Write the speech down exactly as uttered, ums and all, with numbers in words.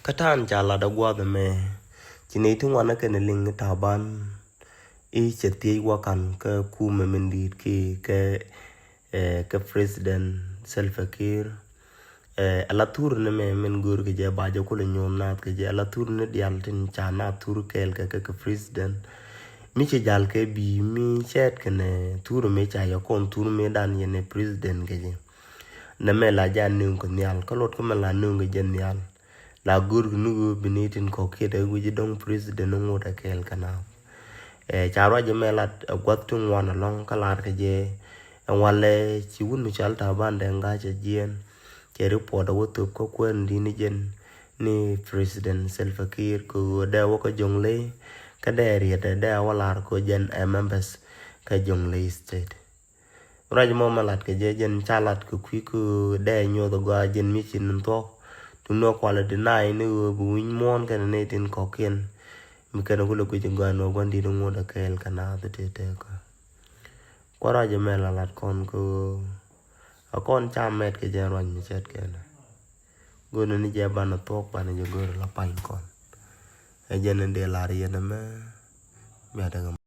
Kä ta̱a̱n ca lat a gua̱a̱th ɛmɛ, ci nɛy ti ŋuan ɛ kɛn liŋ i̱ Taban i̱ cɛ thiec wakan kä kumɛ min di̱i̱t ki kɛ, eh, kɛ President Salva Kiir. Eh, ala thur ni mɛ min go̱o̱r kɛ jɛ ba jɛ kulɛ nyuɔ̱th naath kɛ jɛ, ala thur ni diaal tin ca naath thur kɛɛl kɛ kɛ kɛ President. Mi ci jal kɛ bi mi cɛɛt kɛnɛ thur mi ca yɛ kɔn thur mi dan yɛn ɛ President kɛ jɛ. Nɛ mɛ la ja nööŋ kɛ nhial, kä luɔt kä mɛ la nööŋ kɛ jɛ nhial. La go̱o̱r kɛ ni ɣöö bi ni tin kɔ̱kiɛt ɛ wi̱c dɔ̱ŋ President ŋot ɛ kɛɛl kɛ naath. Eh, ca ruac ɛmɛ lat ɛ gua̱th ti ŋuan ɛlɔ̱ŋ kä lar kɛ jɛ. Ɛ walɛ ci wun mi cal Taban Deng Gai cɛ jiɛn. Cɛ report ɛ wä thöp kä kuɛn di̱n ni jɛn ni President Salva Kiir kɛ ɣöö dee wä kä Jonglei, kä dee riet ɛ dee wä lar kɛ jɛn ɛ members kä Jonglei State. Ruac mɔ mɛ lat kɛ jɛ jɛn ca lat kɛ kui̱ kä dee nyuɔth gɔaa jɛn mi ci ni thuɔ̱k. Ti ni kualɛ deny ni ɣöö bi wi̱ny muɔ̱ɔ̱n kɛnɛ ni tin kɔ̱kiɛn. Mi kɛnɛ kulɛ kui̱ ci gɔaa ni wä gua̱n di̱t ŋot ɛ kɛɛl kɛ naath ti tëëkä. Kua̱r ruac mɛ la lat kɔn kä ɣöö a kɔn ca mɛt kɛ jɛn ruac mi cɛt kɛnɛ. Go̱o̱r ni jɛ banɛ thuɔ̱k banɛ jɛ go̱o̱r la pany kɔn. Ɛ jɛn in dee lar yɛn ɛmɛ. Bia dee